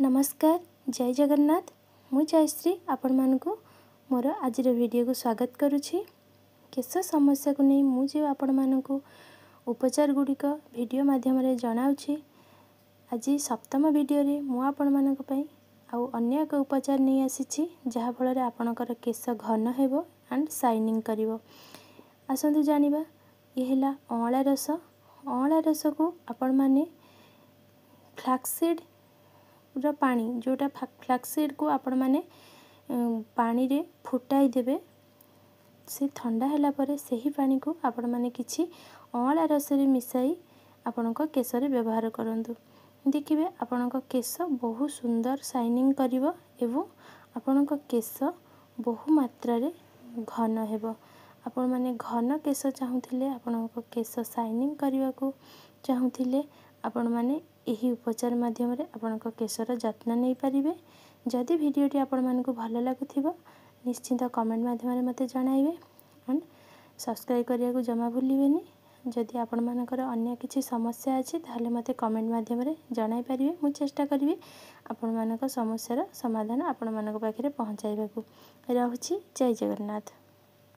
ନମସ୍କାର, ଜୟ ଜଗନ୍ନାଥ। ମୁଁ ଜୟଶ୍ରୀ, ଆପଣମାନଙ୍କୁ ମୋର ଆଜିର ଭିଡ଼ିଓକୁ ସ୍ୱାଗତ କରୁଛି। କେଶ ସମସ୍ୟାକୁ ନେଇ ମୁଁ ଯେଉଁ ଆପଣମାନଙ୍କୁ ଉପଚାର ଗୁଡ଼ିକ ଭିଡ଼ିଓ ମାଧ୍ୟମରେ ଜଣାଉଛି, ଆଜି ସପ୍ତମ ଭିଡ଼ିଓରେ ମୁଁ ଆପଣମାନଙ୍କ ପାଇଁ ଆଉ ଅନ୍ୟ ଏକ ଉପଚାର ନେଇ ଆସିଛି, ଯାହାଫଳରେ ଆପଣଙ୍କର କେଶ ଘନ ହେବ ଆଣ୍ଡ ସାଇନିଂ କରିବ। ଆସନ୍ତୁ ଜାଣିବା। ଇଏ ହେଲା ଅଁଳା ରସ। ଅଁଳା ରସକୁ ଆପଣମାନେ ଫ୍ଲାକ୍ସିଡ଼ର ପାଣି, ଯେଉଁଟା ଫ୍ଲାକ୍ସିଡ଼କୁ ଆପଣମାନେ ପାଣିରେ ଫୁଟାଇ ଦେବେ, ସେ ଥଣ୍ଡା ହେଲା ପରେ ସେହି ପାଣିକୁ ଆପଣମାନେ କିଛି ଅଁଳା ରସରେ ମିଶାଇ ଆପଣଙ୍କ କେଶରେ ବ୍ୟବହାର କରନ୍ତୁ। ଦେଖିବେ, ଆପଣଙ୍କ କେଶ ବହୁତ ସୁନ୍ଦର ସାଇନିଂ କରିବ ଏବଂ ଆପଣଙ୍କ କେଶ ବହୁ ମାତ୍ରାରେ ଘନ ହେବ। ଆପଣମାନେ ଘନ କେଶ ଚାହୁଁଥିଲେ, ଆପଣଙ୍କ କେଶ ସାଇନିଂ କରିବାକୁ ଚାହୁଁଥିଲେ, ଆପଣମାନେ ଏହି ଉପଚାର ମାଧ୍ୟମରେ ଆପଣଙ୍କ କେଶର ଯତ୍ନ ନେଇପାରିବେ। ଯଦି ଭିଡ଼ିଓଟି ଆପଣମାନଙ୍କୁ ଭଲ ଲାଗୁଥିବ, ନିଶ୍ଚିନ୍ତ କମେଣ୍ଟ ମାଧ୍ୟମରେ ମୋତେ ଜଣାଇବେ ଆଣ୍ଡ ସବସ୍କ୍ରାଇବ୍ କରିବାକୁ ଜମା ଭୁଲିବେନି। ଯଦି ଆପଣମାନଙ୍କର ଅନ୍ୟ କିଛି ସମସ୍ୟା ଅଛି, ତାହେଲେ ମୋତେ କମେଣ୍ଟ ମାଧ୍ୟମରେ ଜଣାଇ ପାରିବେ। ମୁଁ ଚେଷ୍ଟା କରିବି ଆପଣମାନଙ୍କ ସମସ୍ୟାର ସମାଧାନ ଆପଣମାନଙ୍କ ପାଖରେ ପହଞ୍ଚାଇବାକୁ। ରହୁଛି, ଜୟ ଜଗନ୍ନାଥ।